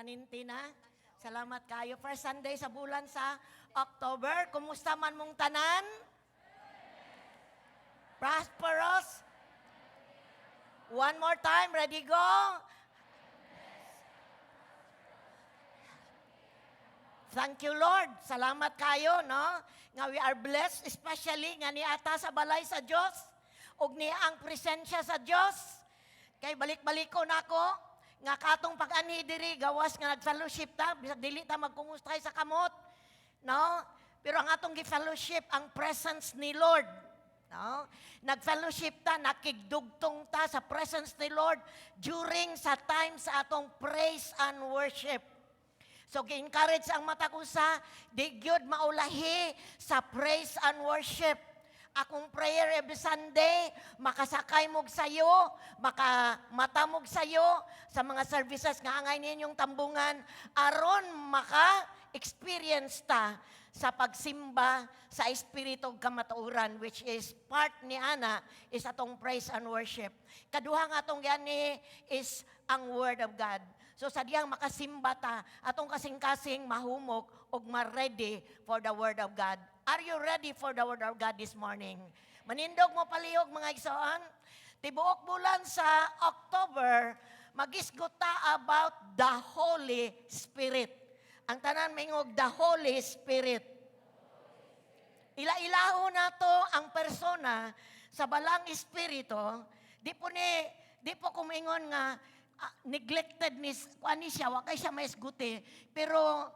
Permanente na. Salamat kayo. First Sunday sa bulan sa October. Kumusta man mong tanan? Prosperous? One more time. Ready, go? Thank you, Lord. Salamat kayo, no? Nga we are blessed, especially nga niata sa balay sa Dios ug niya ang presensya sa Dios. Kay balik-balik ko nako nga katong pag-anhi diri, gawas nga nag-fellowship ta, bisag dili ta magkungustay sa kamot, no? Pero ang atong gi-fellowship ang presence ni Lord. No? Nag-fellowship ta, nakigdugtong ta sa presence ni Lord during sa time sa atong praise and worship. So gi-encourage ang matag usa, di gyud maulahi sa praise and worship. Akong prayer every Sunday, makasakay mog sayo, makamatamog sayo sa mga services nga angay ninyong tambungan, aron maka-experience ta sa pagsimba sa espiritu ug kamatuoran, which is part ni ana is atong praise and worship. Kaduha nga atong gani is ang word of God. So sa diyang makasimba ta, atong kasing-kasing mahumok ug ma-ready for the word of God. Are you ready for the word of God this morning? Manindog mo palihog, mga igsoon. Tibuok bulan sa October, magisgot ta about the Holy Spirit. Ang tanan mingog, "The Holy Spirit." Ila-ilaho nato ang persona sa Balang Espiritu. Di po kumingon nga neglected ni kuan ni siya, wa kay siya maisguti, pero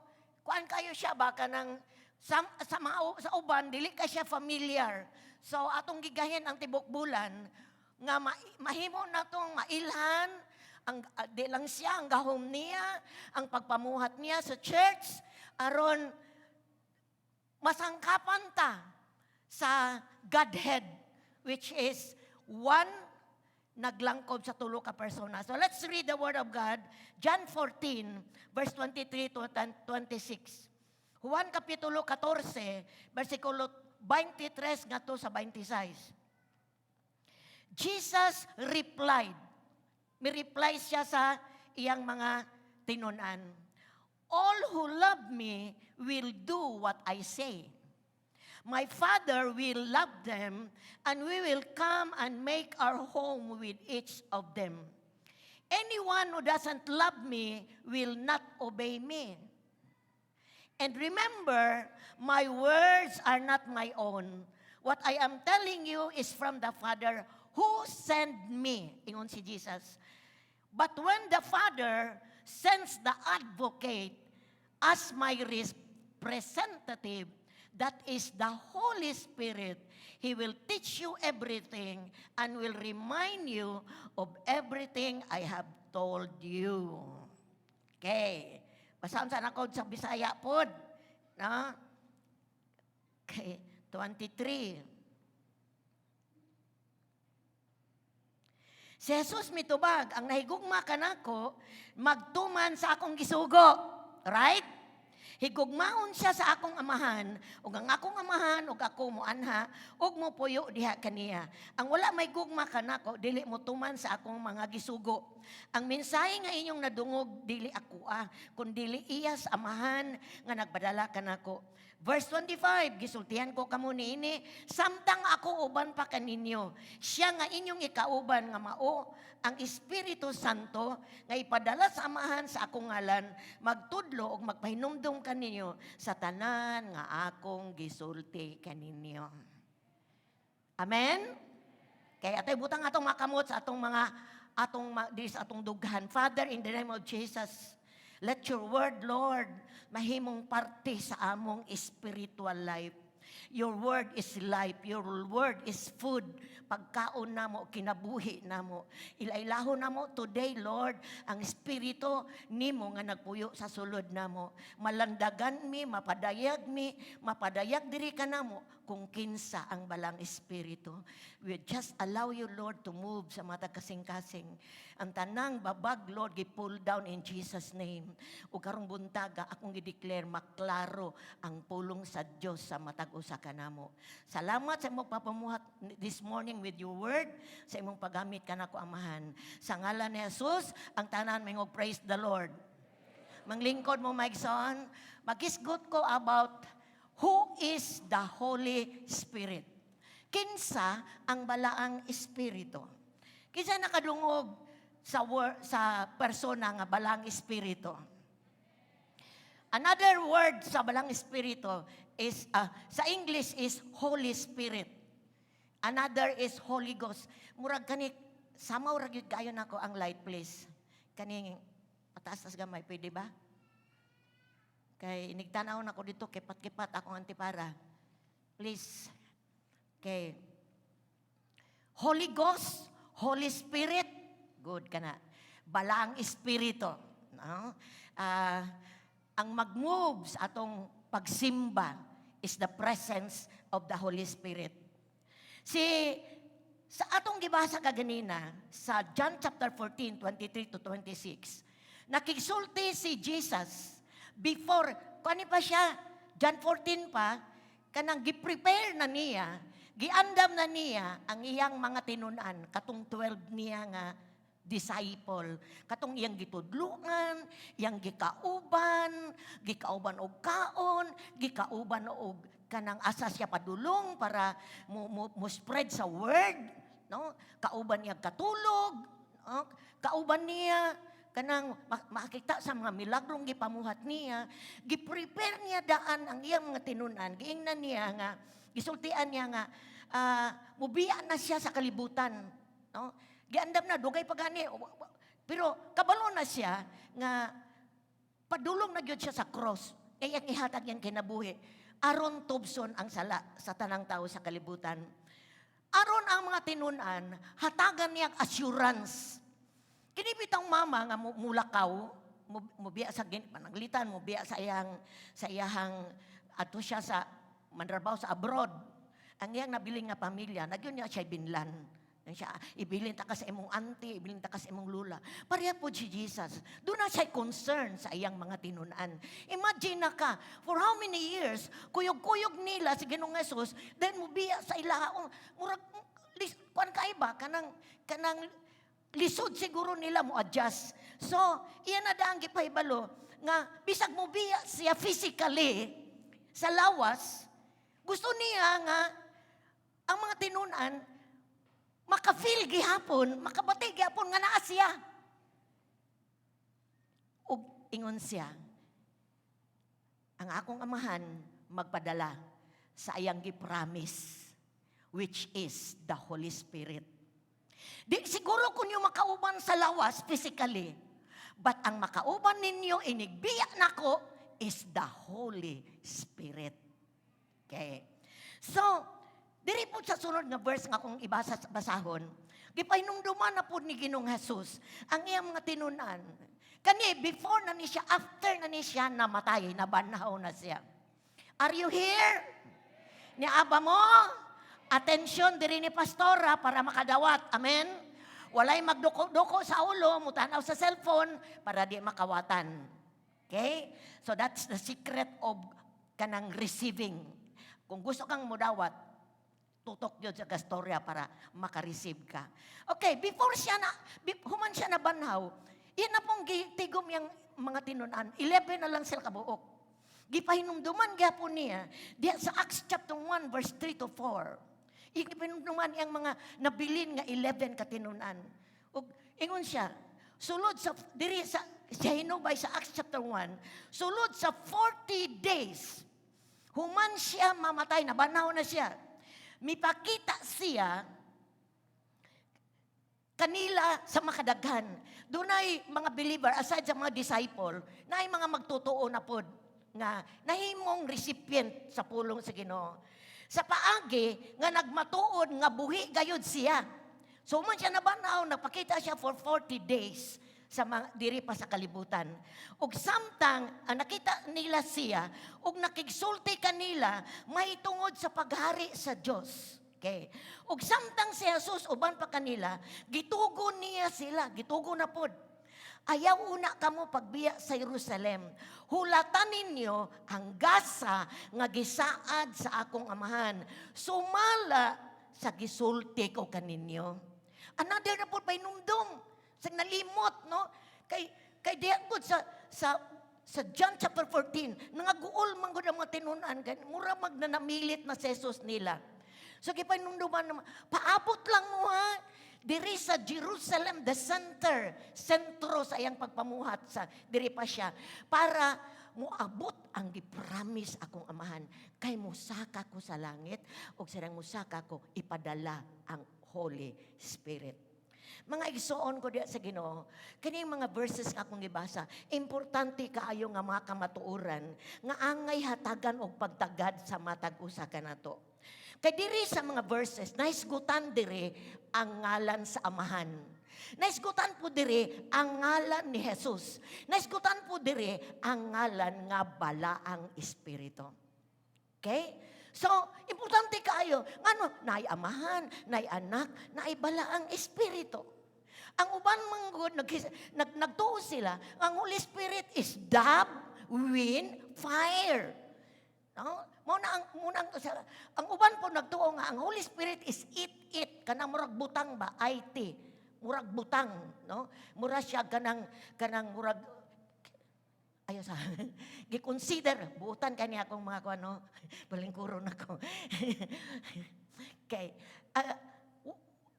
kuan kayo siya ba, kanang sa mga sa uban dili kay siya familiar. So atong gigahin ang tibok bulan nga mahimo natong mailhan ang di lang siya, ang gahom niya, ang pagpamuhat niya sa church, aron masangkapan ta sa Godhead, which is one naglangkob sa tulo ka persona. So let's read the word of God. John 14 verse 23 to 26. Juan kapitulo 14 versikulo 23 ngadto sa 26. Jesus replied. Mi reply siya sa iyang mga tinunan. "All who love me will do what I say. My Father will love them, and we will come and make our home with each of them. Anyone who doesn't love me will not obey me. And remember, my words are not my own. What I am telling you is from the Father who sent me." Ingon si Jesus. "But when the Father sends the advocate as my representative, that is the Holy Spirit, He will teach you everything and will remind you of everything I have told you." Okay. Basahon sa nako sa Bisaya pod. No? Okay, 23. Si Jesus mitubag, "Ang nahigugma kanako, magtuman sa akong gisugo." Right? "Higugmaon siya sa akong Amahan, ug ang akong Amahan ug ako moanha ug mopuyo diha kaniya. Ang wala may gugma kanako, dili mo tuman sa akong mga gisugo. Ang mensahe nga inyong nadungog dili ako kun dili iya sa Amahan nga nagpadala kanako." Verse 25, "Gisultihan ko kamo niini samtang ako uban pa kaninyo. Siya nga inyong ikauban nga mao ang Espiritu Santo nga ipadala sa Amahan sa akong ngalan, magtudlo ug magpahinumdum kaninyo sa tanan nga akong gisulti kaninyo." Amen? Kaya atay butang atong makamot sa atong mga atong di sa atong dughan. Father, in the name of Jesus, let your word, Lord, mahimong parte sa among spiritual life. Your word is life. Your word is food. Pagkaon namo, kinabuhi namo. Ilailahon namo today, Lord, ang espiritu nimo nga nagpuyo sa sulod namo. Malandagan mi, mapadayag mi, mapadayag diri kanamo kung kinsa ang Balang Espiritu. We just allow you, Lord, to move sa matag kasing-kasing. Ang tanang babag, Lord, gi-pull down in Jesus' name. Ug karong buntaga, akong gi-declare, maklaro ang pulong sa Dios sa matag usa kanamo. Salamat sa imong papamuhat this morning with your word, sa imong paggamit kanako, Amahan. Sa ngalan ni Jesus, ang tanan mingog, "Praise the Lord." Manglingkod mo, mga igsoon, magisgot ko about who is the Holy Spirit. Kinsa ang Balaang Espiritu? Kinsa nakadungog sa persona nga Balaang Espiritu? Another word sa Balaang Espiritu is, sa English is Holy Spirit. Another is Holy Ghost. Murag kani, sama ra gyud kayo nako ang light, please. Kaning pataas tas gamay, pwede ba? Kay inigtanaw nako dito, kipat-kipat akong antipara. Please. Kay Holy Ghost, Holy Spirit, good kana. Balaang Espiritu. No? Ang mag-move sa atong pagsimba is the presence of the Holy Spirit. Si sa atong gibasa kaganina sa John chapter 14, 23 to 26, nakigsulti si Jesus before, kani pa siya, John 14 pa, kanang gi-prepare na niya, giandam na niya ang iyang mga tinunan, katong 12 niya nga disciple, katong iyang gitudluan, iyang gikauban, gikauban og kaon, gikauban og kanang asa siya padulong para mo spread sa word, no? Kauban niya katulog, no? Kauban niya kanang makita sa mga milagrong gipamuhat niya, gi-prepare niya daan ang iyang mga tinunan, giingnan niya nga, gisultian niya nga, mubiya na siya sa kalibutan, no? Giandam na, dugay pa gani, pero kabalo na siya nga padulong na gyud siya sa cross. Kay ang ihatag niyang kinabuhi aron tubson ang sala sa tanang tao sa kalibutan. Aron ang mga tinunan, hatagan niya ang assurance. Kini bitang mama nga mulakaw, mubiya sa pananglitan, mubiya sa iyang ato siya sa manrabaw sa abroad. Ang iyang nabiling nga pamilya, nagyun niya siya binlan. Yan siya, ibilin ta ka sa imong auntie, ibilin ta ka sa imong lula. Pareha po si Jesus. Doon na siya concern sa iyang mga tinunan. Imagine na ka, for how many years, kuyog-kuyog nila si Ginoong Jesus, then mubiya sa ilaha. Oh, murag, kuan kay ba, kanang lisod siguro nila mo adjust. So, iyan na daang gipahibalo, nga bisag mubiya siya physically sa lawas, gusto niya nga ang mga tinunan maka-feel gihapon, makabati gihapon nga naa siya. Ug ingon siya, "Ang akong Amahan magpadala sa iyang gi-promise, which is the Holy Spirit. Di siguro kung yung makauban sa lawas physically, but ang makauban ninyo inigbiya nako is the Holy Spirit." Okay. So, diri po sa sunod nga verse nga akong ibasa, basahon, gipahinumduman na po ni Ginoong Jesus ang iyang mga tinunan. Kani, before na ni siya, after na ni siya namatay, nabanhaw na siya. Are you here? Niaba mo? Atensyon diri ni pastora para makadawat. Amen? Walay magduko-duko sa ulo, mutanaw sa cellphone para di makawatan. Okay? So that's the secret of kanang receiving. Kung gusto kang mudawat, tutok yun sa gastorya para makareceive ka. Okay, before siya na, human siya na banhaw, iyan na pong gitigom yung mga tinunan. 11 na lang sila kabuok. Gipahinumduman gyapon niya diya sa Acts chapter 1 verse 3 to 4. Gipahinumduman iyang mga nabilin nga 11 katinunan. Ug ingon siya, sulod sa diri sa hinubay sa Acts chapter 1, sulod sa 40 days human siya mamatay, nabanhaw na siya. Mipakita siya kanila sa makadaghan. Dunay mga believer, aside sa mga disciple, naay mga magtotoo na pod nga nahimong recipient sa pulong sa Ginoo. Sa paagi nga nagmatuod nga buhi gayud siya. So man siya nabanhaw, nagpakita siya for 40 days sa mga, diri pa sa kalibutan. Ug samtang ang nakita nila siya ug nakigsulti kanila mahitungod sa paghari sa Dios. Okay. Ug samtang si Jesus uban pa kanila, gitugon niya sila, gitugon na pod. "Ayaw una kamo pagbiya sa Jerusalem. Hulatan ninyo ang gasa nga gisaad sa akong Amahan. Sumala sa gisulti ko kaninyo." Another na po pahinumdum. Sa nalimot, no? Kay diya gud sa Sa John chapter 14, nangaguol man gud ang mga tinunan, kay mura magnanamilit na si Jesus nila. So gipanumduman naman, paabot lang mo ha, diri sa Jerusalem, the center, sentro sa iyang pagpamuhat sa diri pa siya para moabot ang gipromise akong Amahan kay musaka ko sa langit ug sarang musaka ko ipadala ang Holy Spirit. Mga igsoon ko diya sa Ginoo, kining mga verses nga akong gibasa, importante kaayo nga mga kamatuoran nga angay hatagan og pagtagad sa matag usa kanato. Kay diri sa mga verses, nahisgutan diri ang ngalan sa Amahan. Nahisgutan po diri ang ngalan ni Jesus. Nahisgutan po diri ang ngalan nga Balaang Espiritu. Okay? So, importante kaayo. Ngano, naay Amahan, naay Anak, naay Balaang Espiritu. Ang uban man gud nagtuo sila, ang Holy Spirit is dove, wind, fire. No? Mao na ang uban po nagtuo nga ang Holy Spirit is it it kanang murag butang ba, IT. Murag butang, no? Mura siya kanang murag ayo sa gi-consider buutan kani akong mga kuano, balingkuron ako. Kay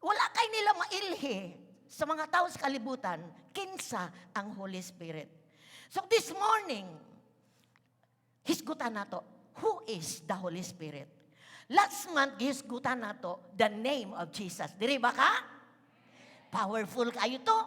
wala kay nila mailhi sa mga tao sa kalibutan kinsa ang Holy Spirit. So this morning, hisgutan nato who is the Holy Spirit. Last month, gihisgutan nato the name of Jesus. Diri ba ka? Powerful kayo to.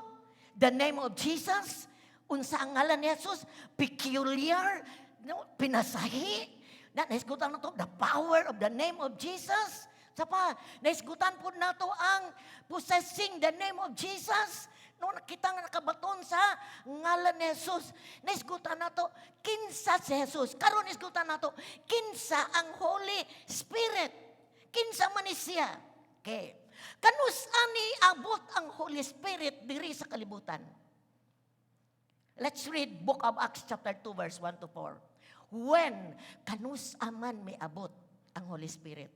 The name of Jesus. Unsa ang ngalan ni Jesus? Peculiar, no? Pinasahi. Na, nahisgutan nato the power of the name of Jesus. Sa pa, nahisgutan po nato ang possessing the name of Jesus. No, kita nga nakabaton sa ngalan ni Jesus. Nahisgutan nato kinsa si Jesus. Karon hisgutan nato kinsa ang Holy Spirit. Kinsa man ni siya. Okay. Kanus-a niabot ang Holy Spirit diri sa kalibutan? Let's read Book of Acts chapter 2 verse 1 to 4. When kanus-a man miabot ang Holy Spirit?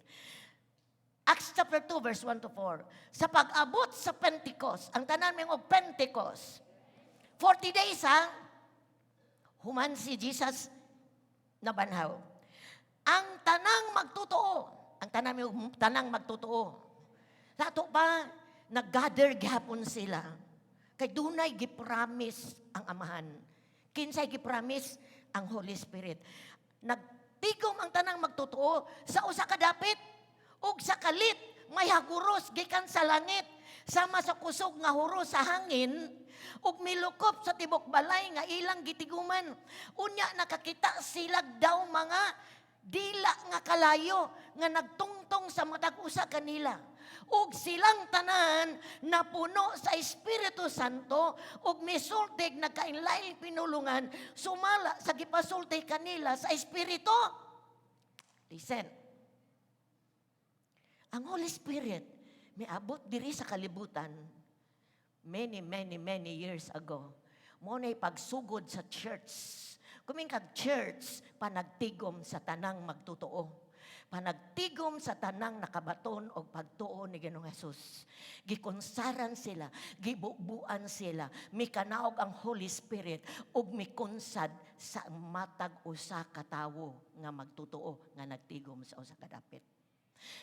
Acts chapter 2 verse 1 to 4. Sa pag-abot sa Pentecost, ang tanan og Pentecost. 40 days ha, human si Jesus nabanhaw. Ang tanang magtotoo, ang tanang magtotoo. Sa ato pa, nag-gather gihapon sila. Kay dunay gipromise ang Amahan. Kinsay gipromise? Ang Holy Spirit. Nagtigom ang tanang magtotoo sa usa ka dapit ug sa kalit may haguros gikan sa langit sama sa kusog nga huros sa hangin ug milukop sa tibok balay nga ilang gitiguman. Unya nakakita sila daw mga dila nga kalayo nga nagtungtong sa matag usa kanila. Ug silang tanan napuno sa Espiritu Santo ug misultig nagkainlaing pinulungan sumala sa gipasulti kanila sa Espiritu. Listen. Ang Holy Spirit miabot diri sa kalibutan many, many, many years ago. Mao na'y pagsugod sa church. Kuming kag church, panagtigom sa tanang magtotoo. Panagtigom sa tanang nakabaton og pagtuo ni Ginoong Jesus. Gikonsaran sila, gibubuan sila, mikanaog ang Holy Spirit ug mikonsad sa matag usa ka tawo nga magtotoo nga nagtigom sa usa ka dapit.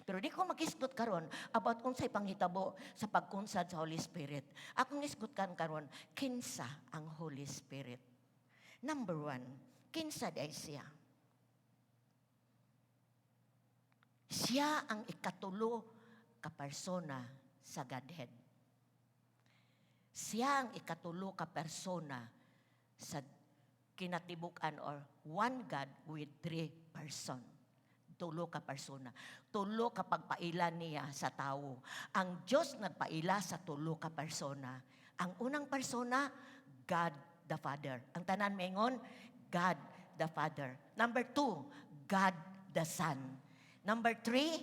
Pero di ko magisgot karon about unsay panghitabo sa pagkunsad sa Holy Spirit. Akong isgot kan karon, kinsa ang Holy Spirit? Number one, kinsa diay siya? Siya ang ikatulo ka persona sa Godhead. Siya ang ikatulo ka persona sa kinatibukan or one God with three person. Tulo ka persona. Tulo ka pagpaila niya sa tao. Ang Diyos nagpaila sa tulo ka persona. Ang unang persona, God the Father. Ang tanan maingon, God the Father. Number two, God the Son. Number three,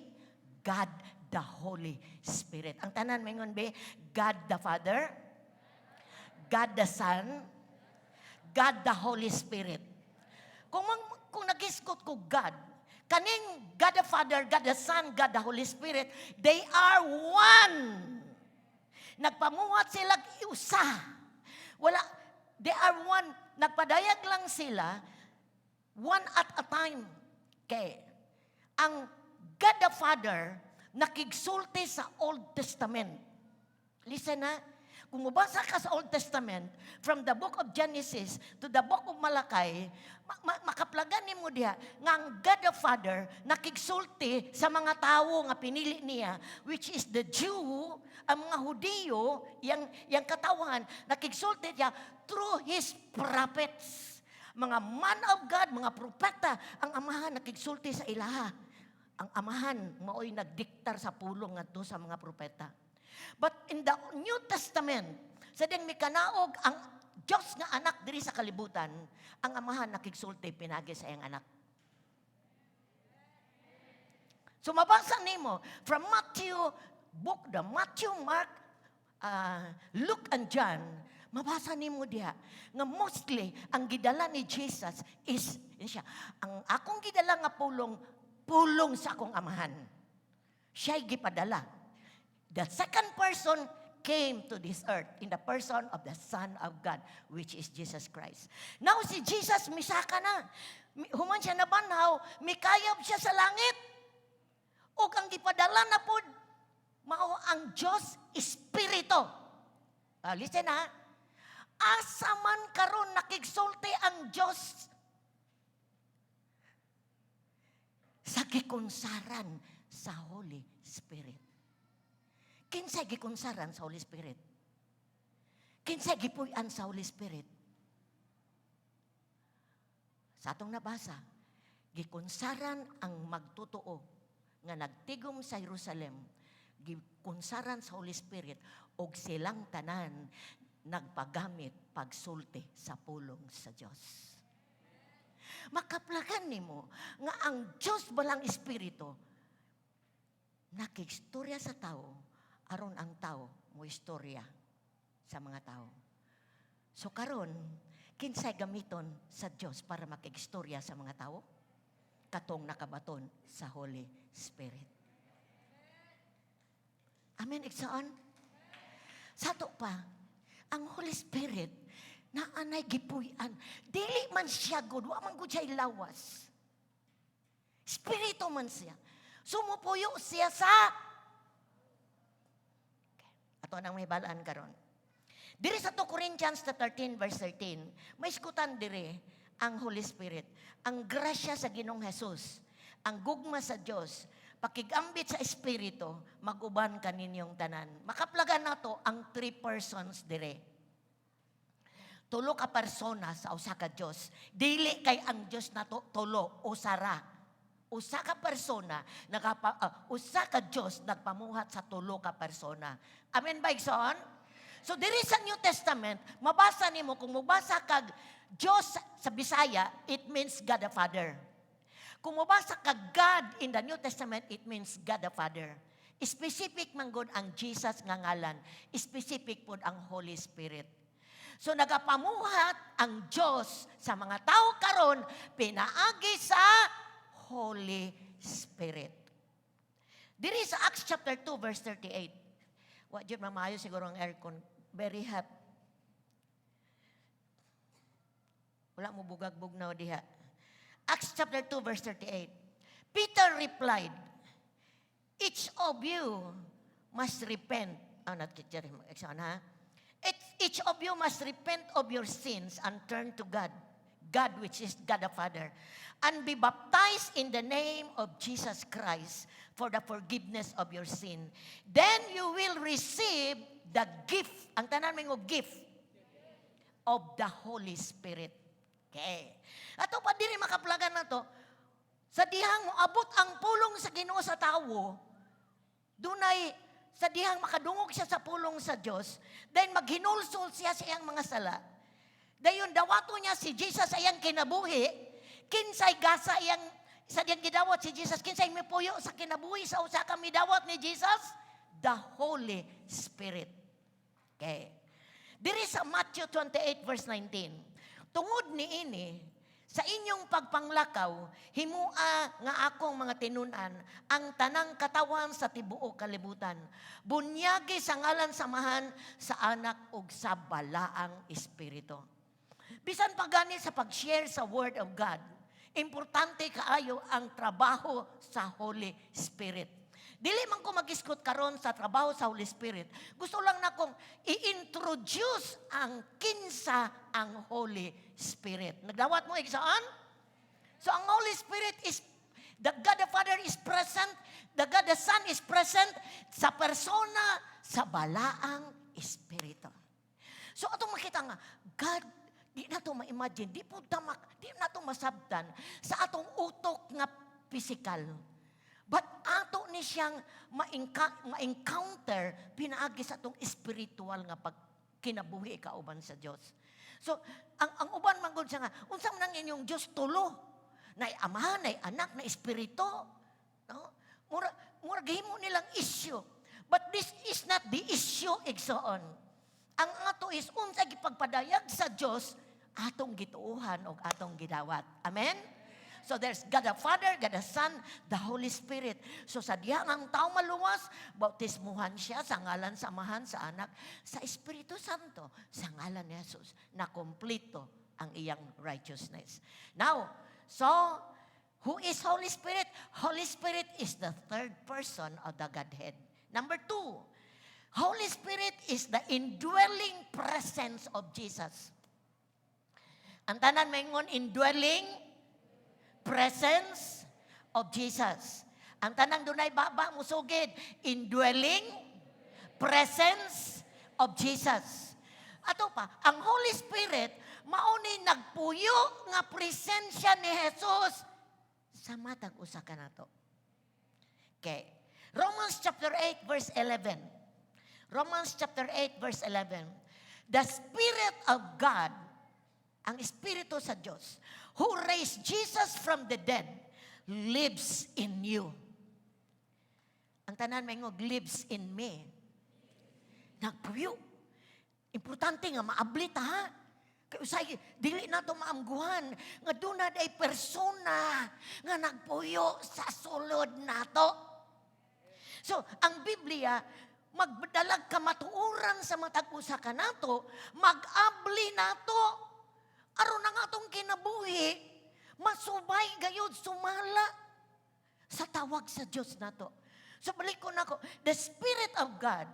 God the Holy Spirit. Ang tanan maingon be, God the Father, God the Son, God the Holy Spirit. Kung nagisgot ko God, kaning God the Father, God the Son, God the Holy Spirit, they are one. Nagpamuhat sila usa. Wala, they are one. Nagpadayag lang sila one at a time. Kay ang God the Father nakigsulti sa Old Testament. Listen na. Kung mubasa ka sa Old Testament, from the book of Genesis to the book of Malachi, makaplagan nimo diha nga ang God the Father nakigsulti sa mga tawo nga pinili niya, which is the Jew, ang mga Hudiyo, yang katawan, nakigsulti siya through His prophets. Mga man of God, mga propeta, ang Amahan nakigsulti sa ilaha. Ang Amahan mao'y nagdiktar sa pulong ngadto sa mga propeta. But in the New Testament, sa diyang mikanaog ang Diyos nga anak diri sa kalibutan, ang Amahan nakigsulti pinagi sa iyang anak. So mabasa nimo from Matthew book, the Matthew, Mark, Luke and John, mabasa nimo diha nga mostly ang gidala ni Jesus is yun siya, "Ang akong gidala nga pulong, pulong sa akong Amahan." Siya'y gipadala. The second person came to this earth in the person of the Son of God, which is Jesus Christ. Now si Jesus, misaka na. Human siya nabanhaw, mikayab siya sa langit. Ug ang gipadala na pod, mao ang Diyos Espiritu. Ah, listen ha. Asa man karon nakigsulti ang Diyos? Sa gikunsaran sa Holy Spirit. Kinsay gikunsaran sa Holy Spirit? Kinsay gipuy-an sa Holy Spirit? Sa atong nabasa, gikunsaran ang magtotoo nga nagtigom sa Jerusalem, gikunsaran sa Holy Spirit, og silang tanan nagpagamit pagsulti sa pulong sa Dios. Makaplagan nimo nga ang Dios balang Espiritu nakigstorya sa tao aron ang tao mo istorya sa mga tao. So karon, kinsay gamiton sa Dios para makigstorya sa mga tao? Katong nakabaton sa Holy Spirit. Amen, igsoon? Sa ato pa, ang Holy Spirit na anay gipuy-an. Dili man siya God, wa man gud siya lawas. Espiritu man siya. Sumupuyo siya sa. Okay. Ato nang mahibalaan karon. Diri sa 2 Corinthians 13 verse 13, may iskutan diri ang Holy Spirit. "Ang grasya sa Ginoong Jesus, ang gugma sa Dios, pakigambit sa Espiritu, maguban kaninyong tanan." Makaplagan nato ang three persons dire. Tulo ka persona sa usa ka Dios. Dili kay ang Dios nato tulo, usara. Usa ka persona usa ka Dios nagpamuhat sa tulo ka persona. Amen ba, igsoon? So diri sa New Testament, mabasa nimo kung mobasa kag Dios sa Bisaya, it means God the Father. Kung mobasa kag God in the New Testament, it means God the Father. Specific man gud ang Jesus nga ngalan. Specific pod ang Holy Spirit. So nagapamuhat ang Diyos sa mga tao karon pinaagi sa Holy Spirit. Diri sa Acts chapter 2 verse 38. Wa jud mamayo siguro ang aircon. Very hot. Wala mo bugag-bug na diha. Acts chapter 2 verse 38. Peter replied, "Each of you must repent." Ah, not teacher, ha? "Each of you must repent of your sins and turn to God, God which is God the Father, and be baptized in the name of Jesus Christ for the forgiveness of your sin. Then you will receive the gift," ang tanan mo gift, "of the Holy Spirit." Okay. Ato pa diri makaplagan na to, sa dihang moabot ang pulong sa Ginoo sa tawo, dunay sa dihang makadungog siya sa pulong sa Dios, then maghinulsol siya sa iyang mga sala. Dayon dawato niya si Jesus sa iyang kinabuhi, kinsay gasa iyang sa diyang gidawat si Jesus, kinsay mipuyo sa kinabuhi sa usa ka midawat ni Jesus? The Holy Spirit. Okay. Diri sa Matthew 28 verse 19, "Tungod niini, sa inyong pagpanglakaw, himua nga akong mga tinun-an ang tanang katawan sa tibuok kalibutan. Bunyagi sa ngalan sa Amahan, sa Anak ug sa Balaang Espiritu." Bisan pa gani sa pag-share sa Word of God, importante kaayo ang trabaho sa Holy Spirit. Dili man ko magisgot karon sa trabaho sa Holy Spirit. Gusto lang na kong i-introduce ang kinsa ang Holy Spirit. Nagdawat mo, igsoon? So ang Holy Spirit is the God the Father is present, the God the Son is present sa persona sa Balaang Espiritu. So atong makita nga God, di nato ma-imagine, di nato masabtan sa atong utok nga physical. But ato ni siyang ma-encounter pinaagi sa atong spiritual nga pagkinabuhi kauban sa Dios. So, ang uban man gud siya nga, unsa man ang inyong Dios, tulo? Nay Ama, nay Anak, na Espiritu. No? Mura gihimo nilang issue. But this is not the issue, igsoon. Ang ato is unsa gipagpadayag sa Dios, atong gituohan og atong gidawat. Amen? So there's God the Father, God the Son, the Holy Spirit. So sa diha nga ang tao maluwas, bautismuhan siya sa ngalan sa Amahan, sa Anak, sa Espiritu Santo, sa ngalan ni Jesus, na kompleto ang iyang righteousness. Now, so, who is Holy Spirit? Holy Spirit is the third person of the Godhead. Number two, Holy Spirit is the indwelling presence of Jesus. Ang tanan maingon, "Indwelling presence of Jesus." Ang tanang dunay baba musugid, "Indwelling presence of Jesus." Ato pa, ang Holy Spirit mao ni nagpuyo nga presensya ni Jesus sa matag usa kanato. Okay. Romans chapter 8 verse 11. Romans chapter 8 verse 11. The Spirit of God, ang Espiritu sa Diyos, who raised Jesus from the dead, lives in you. Ang tanan maingog, "Lives in me." Nagpuyo. Importante nga maablit ha. Kay usay dili nato maamguhan nga duna ay persona nga nagpuyo sa sulod nato. So, ang Biblia magdalag kamatuoran sa matag usa kanato, mag-abli nato aron ang atong kinabuhi masubay gayud sumala sa tawag sa Dios nato. So balik ko nako, the Spirit of God.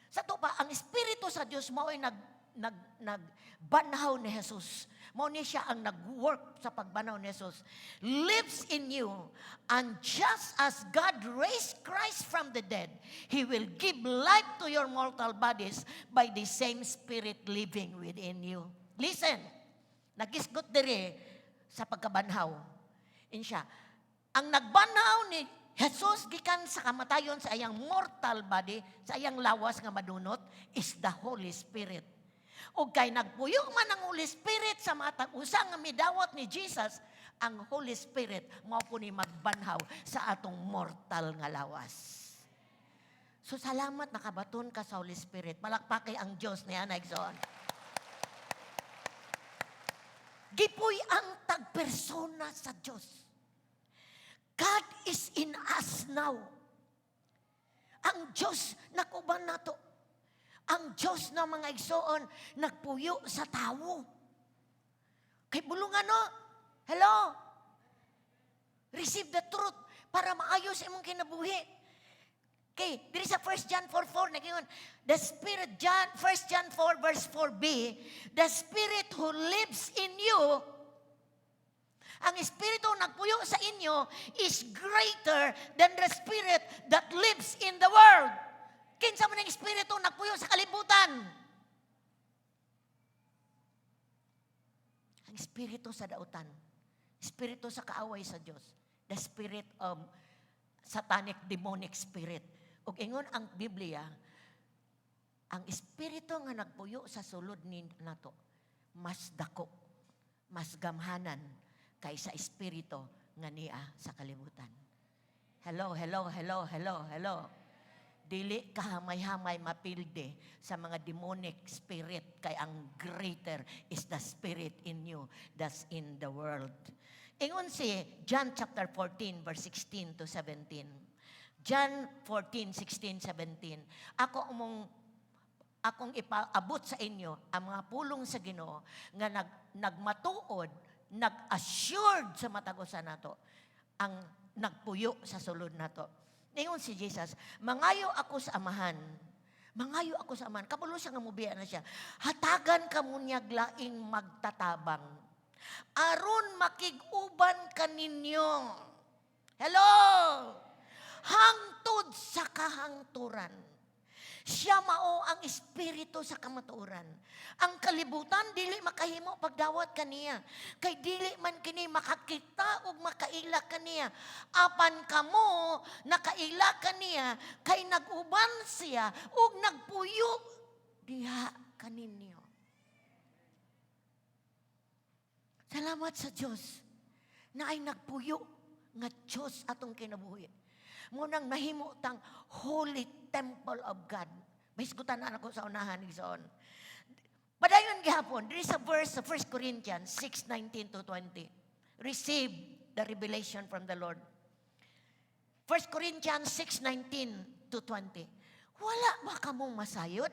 Sa ato pa, ang Espiritu sa Dios mao ay nag nag nagbanhaw ni Jesus. Mao ni siya ang nag-work sa pagbanhaw ni Jesus. Lives in you, and just as God raised Christ from the dead, He will give life to your mortal bodies by the same Spirit living within you. Listen, nagisgot diri sa pagkabanhaw. Insya, ang nagbanhaw ni Jesus gikan sa kamatayon sa iyang mortal body, sa iyang lawas nga madunot, is the Holy Spirit. O kay nagpuyo man ang Holy Spirit sa matag usa nga midawat ni Jesus, ang Holy Spirit mao po ni magbanhaw sa atong mortal nga lawas. So salamat nakabaton ka sa Holy Spirit. Palakpaki ang Diyos niya na, igsoon. Gipuy ang tagpersona sa Diyos. God is in us now. Ang Diyos nakuban nato. Ang Diyos na, mga igsoon, nagpuyo sa tawo. Kay bulungan, no? Hello? Receive the truth para maayos imong kinabuhi. Okay, diri sa 1 John 4:4 nagingon, the Spirit, John 1 John 4 verse 4b, the Spirit who lives in you, ang Espiritu nagpuyo sa inyo, is greater than the spirit that lives in the world. Kinsa man ang Espiritu nagpuyo sa kalibutan? Ang espiritu sa dautan. Espiritu sa kaaway sa Dios. The spirit of satanic demonic spirit. Ug ingon ang Biblia, ang espiritu nga nagpuyo sa sulod ni nato mas dako, mas gamhanan kaysa espiritu nga niya sa kalibutan. Hello, hello, hello, hello, hello. Dili ka hamay-hamay mapilde sa mga demonic spirit kay ang greater is the spirit in you that's in the world. Ingon si John chapter 14 verse 16 to 17. John 14, 16, 17. Ako umong Akong ipaabot sa inyo ang mga pulong sa Ginoo nga nagmatuod, nag-assured sa matag usa nato ang nagpuyo sa sulod nato. Ningon si Jesus, "Mangayo ako sa Amahan. Mangayo ako sa Amahan." Kabalo siya nga mubiya na siya. "Hatagan kamo niyag laing magtatabang aron makig-uban kaninyo." Hello! "Hangtod sa kahangturan. Siya mao ang Espiritu sa kamatuoran. Ang kalibutan dili makahimo pagdawat kaniya, kay dili man kini makakita ug makaila kaniya. Apan kamo nakaila kaniya, kay nag-uban siya ug nagpuyo diha kaninyo." Salamat sa Dios na ay nagpuyo nga Diyos atong kinabuhi. Mao nang mahimo tang holy temple of God. Mahisgutan na ako sa unahan, igsoon. Padayon gihapon, there is a verse sa 1 Corinthians 6:19 to 20. Receive the revelation from the Lord. 1 Corinthians 6:19 to 20. "Wala ba kamong masayod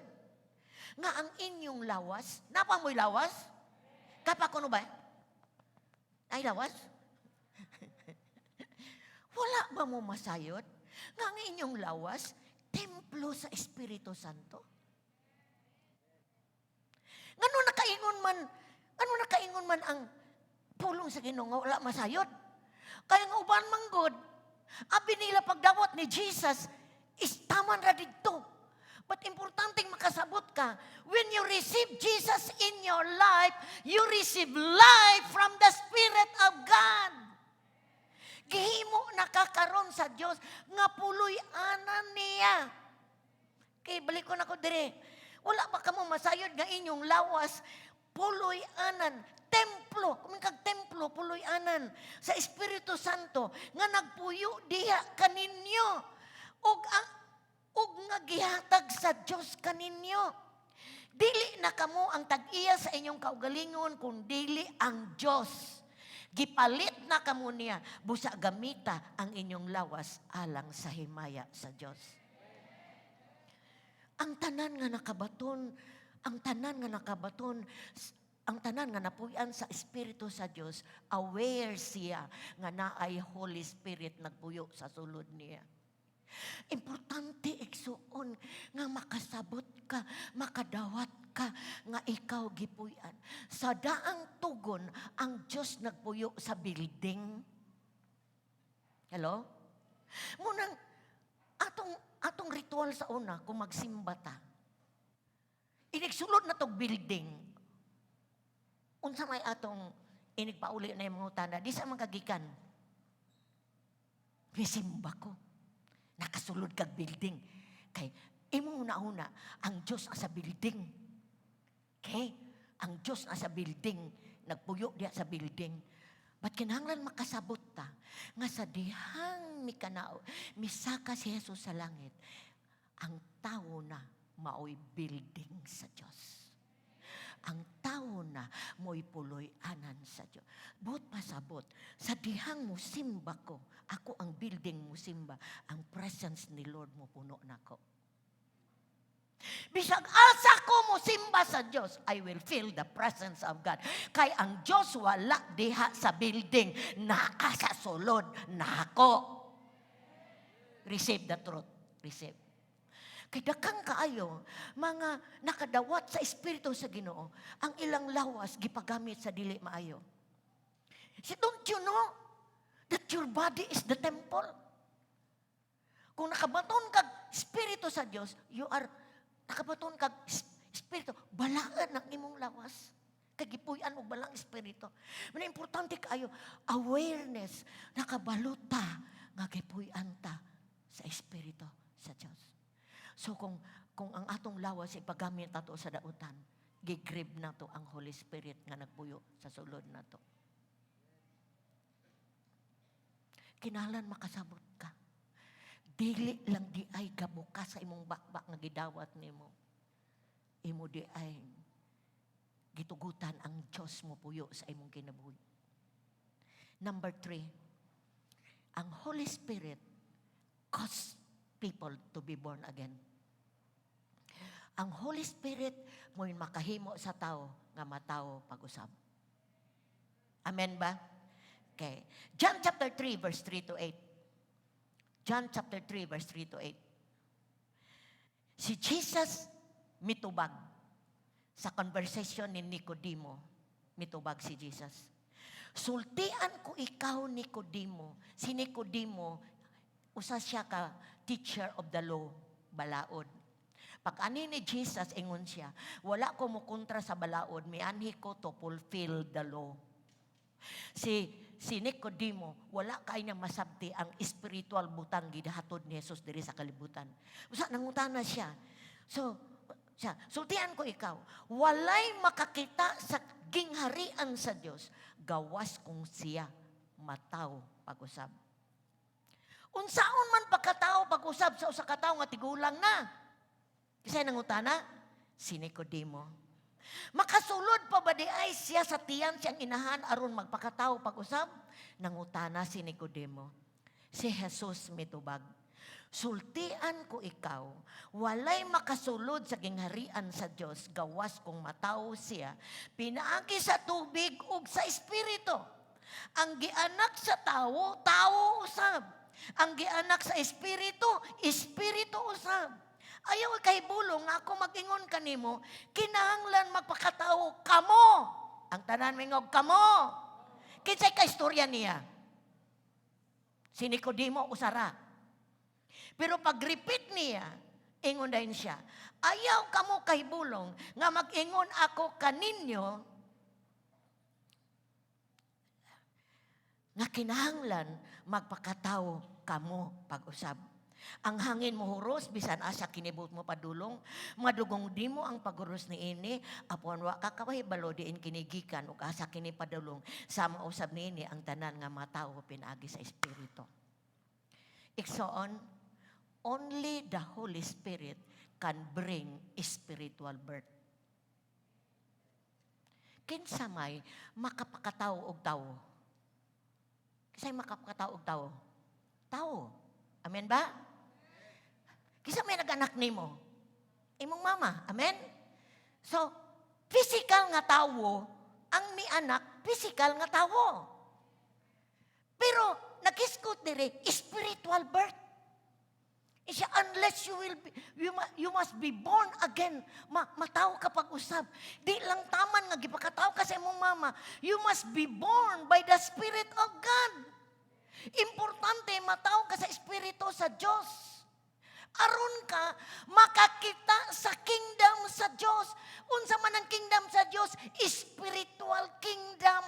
nga ang inyong lawas?" Naa pa mo'y lawas? Kapa kuno ba? Ay, lawas? "Wala ba mo masayod nga ang inyong lawas, templo sa Espiritu Santo?" Ngano nakaingon man ang pulong sa Ginoo nga wala masayod? Kaya nga uban man gud, abi nila pagdawat ni Jesus, istaman ra didto. But importanteng makasabot ka, when you receive Jesus in your life, you receive life from the Spirit of God. Gihimo na ka karon sa Dios nga puloy-anan niya. Kay balik ko na ko dire. "Wala ba kamo masayod nga inyong lawas puloy-anan, templo, kung kag templo, puloy-anan sa Espiritu Santo nga nagpuyo diha kaninyo ug nga gihatag sa Dios kaninyo? Dili na kamo ang tag-iya sa inyong kaugalingon kung dili ang Dios. Gipalit na kamo niya, busa gamita ang inyong lawas alang sa himaya sa Dios." Ang tanan nga nakabaton, ang tanan nga nakabaton, ang tanan nga napuy-an sa Espiritu sa Dios, aware siya nga naay Holy Spirit nagpuyo sa sulod niya. Importante, igsuon, nga makasabot ka, makadawat ka nga ikaw gipuy-an. Sa daang tugon, ang Diyos nagpuyo sa building. Hello? Mao nang atong ritual sa una kung magsimba ta. Inigsulod na tog building. Unsa may atong inigpauli na yung mga tanda, di sa mga kagikan. Misimba ko. Nakasulod kag building. Kay imong una-una, ang Diyos sa building. Okay? Ang Diyos nasa building. Nagpuyo diya sa building. But kinahanglan makasabot ta nga sa dihang mikanao, misaka si Jesus sa langit, ang tao na maoy building sa Diyos. Ang tao na mo'y puloy-anan sa Diyos. Buot pasabot, sa dihang mo simba ko, ako ang building mo simba, ang presence ni Lord mo puno nako. Bisag asa ko mo simba sa Diyos, I will feel the presence of God. Kay ang Diyos wala diha sa building, naa sa sulod nako. Receive the truth. Receive. Kay daghan kaayo mga nakadawat sa Espiritu sa Ginoo, ang ilang lawas gipagamit sa dili maayo. So don't you know that your body is the temple? Kung nakabaton kag Espiritu sa Dios, you are nakabaton kag Espiritu, balaan ang imong lawas. Kay gipuy-an og balang Espiritu. Mao importante kaayo awareness, nakabalo ta nga gipuy-an ta sa Espiritu sa Dios. So kung ang atong lawas ipagamit nato sa dautan, gi-grieve nato ang Holy Spirit nga nagpuyo sa sulod nato. Kinahanglan makasabot ka. Dili lang di ay gabuka sa imong bakbak nga gidawat nimo. Imo di ay gitugutan ang Diyos mo puyo sa imong kinabuhi. Number 3, ang Holy Spirit cause people to be born again. Ang Holy Spirit mo'y makahimo sa tao nga matawo pag-usab. Amen ba? Okay. John chapter 3 verse 3 to 8. John chapter 3 verse 3 to 8. Si Jesus mitubag sa conversation ni Nicodemo. Mitubag si Jesus. "Sultian ko ikaw, Nicodemo." Si Nicodemo, usa siya ka teacher of the law, balaod. Pag ani ni Jesus, ingon siya, "Wala ko mo kontra sa balaod, mianhi ko to fulfill the law." Si Nicodemo, wala kay niya masabti ang spiritual butang gihatod ni Jesus diri sa kalibutan. Usa nangutana siya. So, siya, "Sultian ko ikaw, walay makakita sa gingharian sa Dios gawas kung siya matawo pag-usab." Unsaon man pagkatao pag-usab sa usa ka tawo nga tigulang na? Kasi nangutana, si Nicodemo. Makasulod pa ba diay siya sa tiyan sa iyang inahan aron magpakatao pag-usab? Nangutana si Nicodemo. Si Jesus mitubag, "Sultian ko ikaw, walay makasulod sa gingharian sa Dios gawas kung matawo siya pinaagi sa tubig ug sa espiritu. Ang gianak sa tawo, tawo usab. Ang gianak sa espiritu, espiritu usab. Ayaw kahibulong nga ako mag-ingon kanimo, kinahanglan magpakatao kamo." Ang tanan mingog, "Kamo." Kinsay ka istorya niya? Si Nicodemo usara. Pero pag-repeat niya, ingon din siya, "Ayaw kamo kahibulong nga mag-ingon ako kaninyo nga kinahanglan magpakatao kamo pag-usab. Ang hangin mohuros bisan asa kinibot mo padulong, madugong nimo ang paghuros niini, apan wa ka kahibalo diin kini gikan ug asa kini padulong. Sama usab niini ang tanan nga matawo pinaagi sa espiritu." Igsoon, only the Holy Spirit can bring spiritual birth. Kinsa may makapakatao og tawo? Kinsay makapakatao og tawo? Tawo. Amen ba? Kinsa may nag-anak nimo? Imong mama. Amen? So, physical nga tawo, ang mianak, physical nga tawo. Pero, nagisgot dire, spiritual birth. Siya, unless you will be, you must be born again. Matawo ka pag-usab. Di lang taman nga gipakatawo ka sa imong mama. You must be born by the Spirit of God. Importante, matawo ka sa Espiritu sa Diyos. Aron ka makakita sa kingdom sa Diyos. Unsa man ang kingdom sa Diyos? Spiritual kingdom.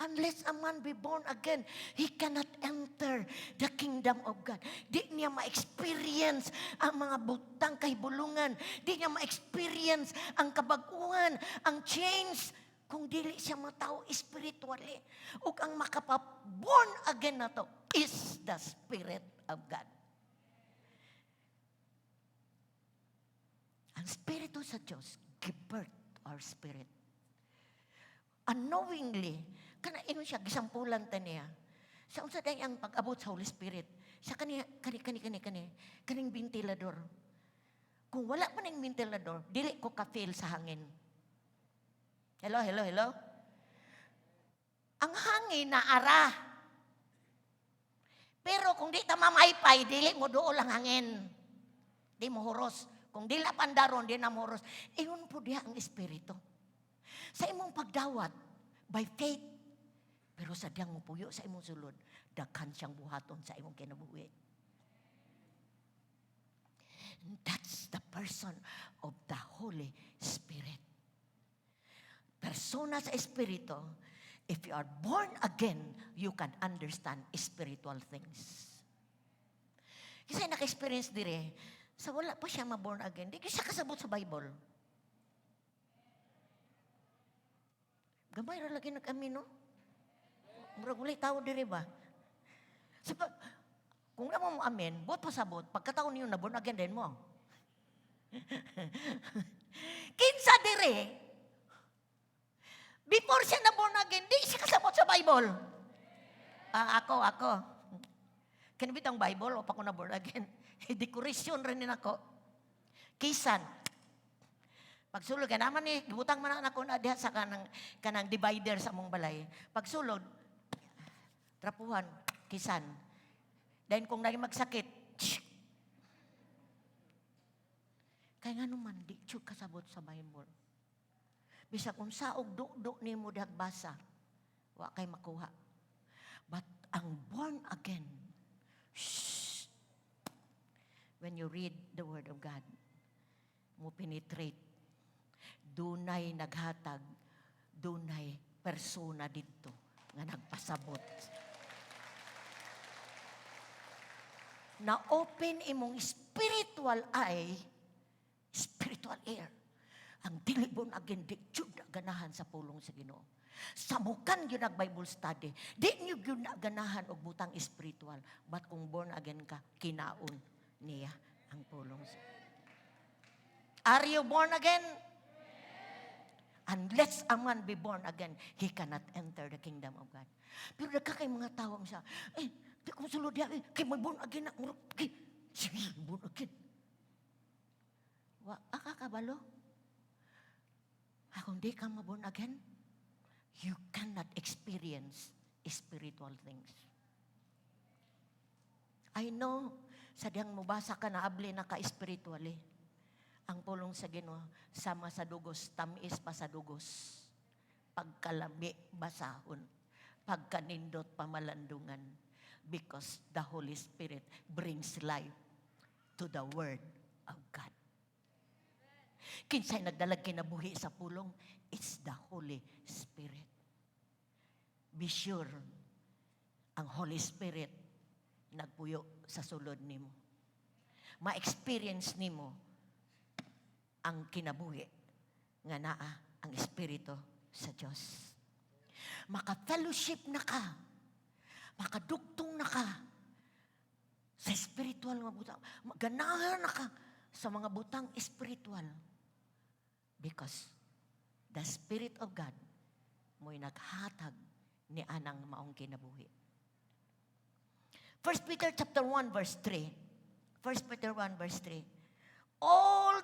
Unless a man be born again, he cannot enter the kingdom of God. Di niya ma-experience ang mga butang kahibulungan. Di niya ma-experience ang kabaguhan, ang change, kung dili siya matawo spiritually. Ug ang makapa-born again na to is the Spirit of God. Ang Espiritu sa Diyos give birth to our spirit. Unknowingly, kana ingon siya, gisampulan ta niya. Sa unsa day ang pag-abot sa Holy Spirit? Sa kani kani kani kani kani kaning ventilador. Kung wala pa ning ventilador, dili ko ka-feel sa hangin. Hello, hello, hello. Ang hangin naara. Pero kung di ta mamaypay, dili mo duol ang hangin. Di mo huros. Kung di la pandaron, di na mo huros. Ingon po diha ang Espiritu. Sa imong pagdawat, by faith, pero sa diyang mupuyo sa imong sulod, daghan siyang buhaton sa imong kinabuhi. That's the person of the Holy Spirit. Persona sa Espiritu, if you are born again, you can understand spiritual things. Kasi naka-experience dire, sa wala pa siya ma-born again, di siya kasabot sa Bible. Gamay ra lagi nag-amin, no? Murag walay tao dire ba? Sa pa, kung na mo amin, buot pasabot, pagkataon niyo na born again din mo. Kinsa dire, before siya na born again, di siya kasabot sa Bible. Ah, ako, ako. Kani bitang Bible, o pa ko na born again. Decoration rin nako. Kisan. Pagsulod ka naman ni, gibutang man na nako na diha sa kanang divider sa among balay. Pagsulod, trapuhan, kisan. Then kung naging magsakit, tsk. Kaya nga naman, di jud kasabot sa Bible. Bisag unsa og du-du nimo dihag basa, wa kay makuha. But ang born again, shh, when you read the Word of God, mo penetrate. Dunay naghatag, dunay persona didto nga nagpasabot. Na open imong spiritual eye, spiritual ear. Ang dili born again, di jud na ganahan sa pulong sa Ginoo. Samukan gyud nag Bible study. Di niyo gyud na ganahan og butang spiritual. But kung born again ka, kinaon niya ang pulong sa. Are you born again? Unless a man be born again, he cannot enter the kingdom of God. Pero dagka kay mga tao siya, "Eh, di ko sulod diha, eh, kay may born again na, murag, kay, sige, born again." Wa, aka kabalo? Kung di ka ma-born again, you cannot experience spiritual things. I know, sa diyang mubasa ka na abli na ka spiritually. Ang pulong sa Ginoo, sama sa dugos, tamis pa sa dugos. Pagkalami, basahon. Pagkanindot, pamalandungan. Because the Holy Spirit brings life to the Word of God. Kinsay nagdalag kinabuhi sa pulong? It's the Holy Spirit. Be sure, ang Holy Spirit nagpuyo sa sulod nimo. Ma-experience nimo ang kinabuhi nga naa ang Espiritu sa Diyos. Maka-fellowship na ka. Makadugtong na ka sa spiritual nga butang. Ganahan na ka sa mga butang spiritual. Because the Spirit of God mo'y naghatag ni anang maong kinabuhi. 1 Peter chapter 1 verse 3. 1 Peter 1 verse 3. All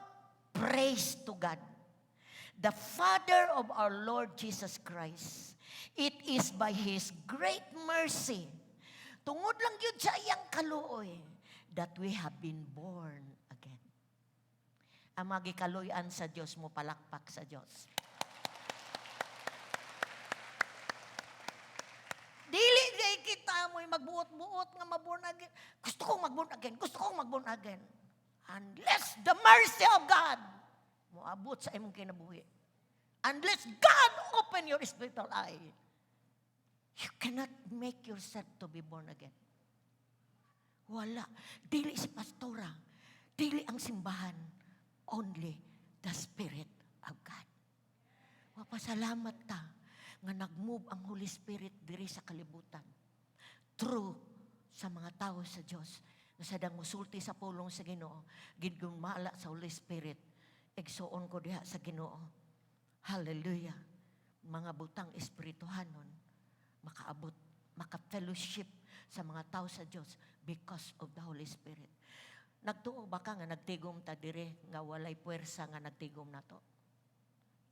praise to God, the Father of our Lord Jesus Christ. It is by His great mercy, tungod lang yun sa iyang kaluoy, that we have been born again. Ang magikaluyan sa Diyos mo palakpak sa Diyos. Dili di kita mo'y magbuot-buot nga maborn again. Gusto kong mag-born again. Gusto kong mag-born again. Unless the mercy of God moabot sa imong kinabuhi. Unless God open your spiritual eye, you cannot make yourself to be born again. Wala. Dili si pastora. Dili ang simbahan. Only the Spirit of God. Mapasalamat ta nga nag-move ang Holy Spirit diri sa kalibutan. Through sa mga tao sa Diyos. Nga sadang musulti sa pulong sa Ginoo, gidgumala sa Holy Spirit. Igsuon ko diha sa Ginoo. Hallelujah. Mga butang espirituhanon makaabot, maka-fellowship sa mga tao sa Diyos because of the Holy Spirit. Nagtuo ba ka nga nagtigom ta dire nga walay puwersa nga nagtigom nato?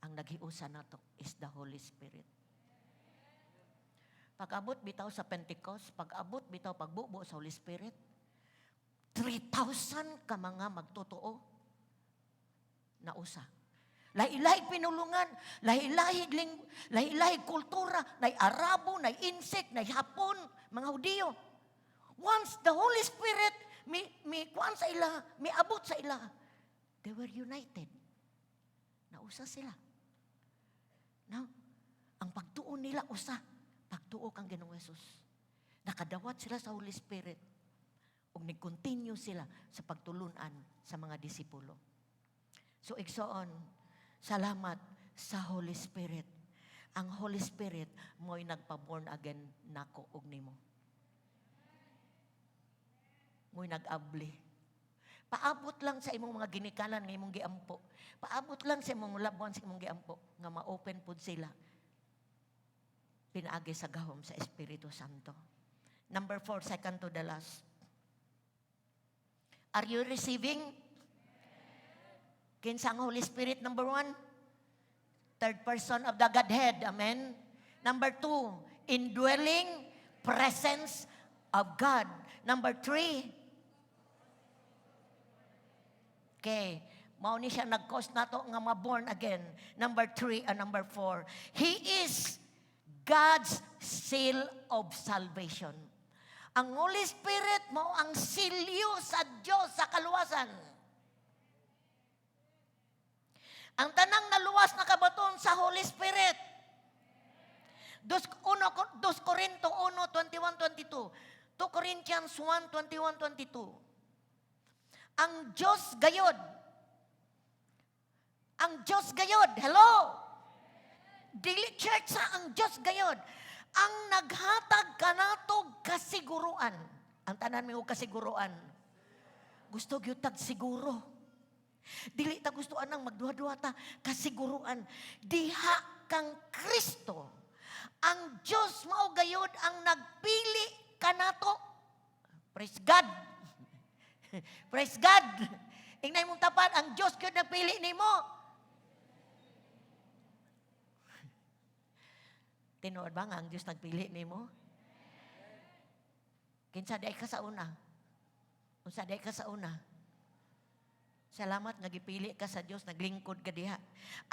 Ang naghiusa nato is the Holy Spirit. Pag-abot bitaw sa Pentecost, pag-abot bitaw pagbubo sa Holy Spirit, 3,000 ka mga magtotoo na usa. Lahi-lahi pinulungan, lahi-lahi kultura, nay Arabo, nay Insek, nay Hapon, mga Hudiyo. Once the Holy Spirit mi kuan sa ila, mi abot sa ila, they were united. Nausa sila. No? Ang pagtuo nila usa, pagtuo kang Ginoong Hesus. Nakadawat sila sa Holy Spirit. Ug nag-continue sila sa pagtulunan sa mga disipulo. So igsoon, salamat sa Holy Spirit. Ang Holy Spirit mo'y nagpa-born again nako og nimo. Mo'y nag-abli. Paabot lang sa imong mga ginikanan nga imong giampo. Paabot lang sa imong labuan sa imong giampo nga ma-open pud sila. Pinaagi sa gahom sa Espiritu Santo. Number 4, second to the last. Are you receiving? Kinsa ang Holy Spirit, number one? Third person of the Godhead. Amen? Number two, indwelling presence of God. Number three, okay, mao ni siya nag-cause nato nga ma-born again. Number three and number four, He is God's seal of salvation. Ang Holy Spirit mao ang silyo sa Diyos sa kaluwasan. Ang tanang naluwas nakabaton sa Holy Spirit. 2 Corinto 1, 21, 22. 2 Corinthians 1, 21, 22. Ang Diyos gayod. Ang Diyos gayod. Hello? Dili church sa ang Diyos gayod. Ang naghatag kanatog kasiguruan. Ang tanan may kasiguruan. Gusto gyud tag siguro. Dili ta gusto anang magduha-duha ta kasiguruan. Diha kang Kristo. Ang Diyos mao gayod ang nagpili kanato. Praise God. Praise God. Ingnan mong tapat, ang Diyos gyud nagpili nimo. Tinuod ba nga ang Diyos nagpili nimo? Kinsa day ka sa una? Unsa day ka sa una? Salamat nga gipili ka sa Dios, naglingkod ka diha.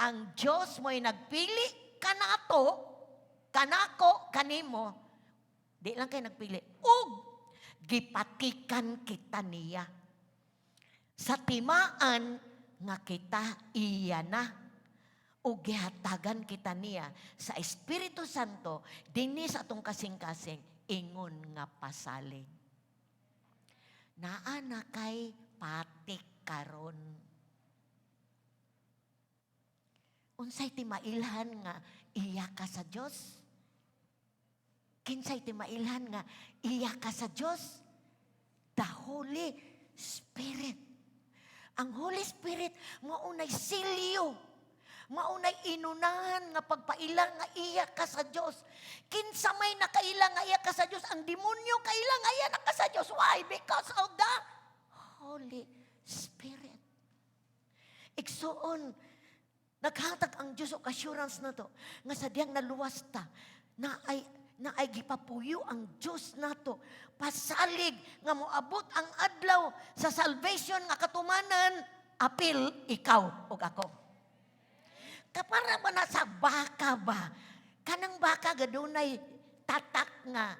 Ang Dios mo'y nagpili kanato, kanako, kanimo. Di lang kay nagpili. Ug gipatikan kita niya. Sa timaan nga kita iya na. Ug gihatagan kita niya sa Espiritu Santo dinhi sa atong kasing-kasing ingon nga pasalig. Naa na kay patik karon. Unsay timailhan nga iya ka sa Dios? Kinsay timailhan nga iya ka sa Dios? The Holy Spirit. Ang Holy Spirit maunay silyo, maunay inunahan nga pagpaila nga iya ka sa Dios. Kinsa may nakaila nga iya ka sa Dios, ang demonyo kaila nga iya na ka sa Dios. Why? Because of the Holy Spirit. Igsuon, naghatag ang Dios og assurance nato nga sa diyang naluwas ta, na ay gipapuyo ang Dios nato pasalig nga moabot ang adlaw sa salvation nga katumanan, apil ikaw ug ako. Kapara ba na sa baka ba? Kanang baka gadunay tatak nga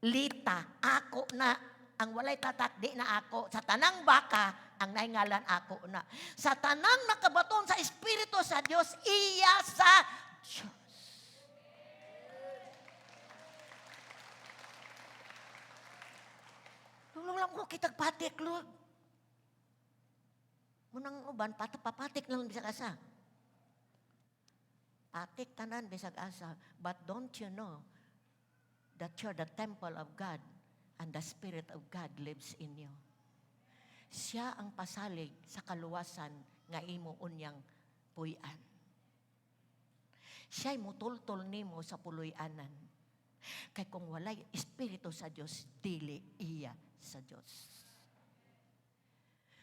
lita, ako na. Ang walay tatak, di na ako. Sa tanang baka, ang naingalan ako na. Sa tanang nakabaton sa Espiritu sa Dios, iya sa Dios. Lulong lang ko kitag patik, Lord. Munang uban, papatik lang bisag asa. Patik tanan bisag asa. But don't you know that you're the temple of God and the Spirit of God lives in you? Siya ang pasalig sa kaluwasan nga imo unyang puy-an. Siya'y mutultol nimo sa puloy-anan. Kay kung walay Espiritu sa Dios, dili iya sa Dios.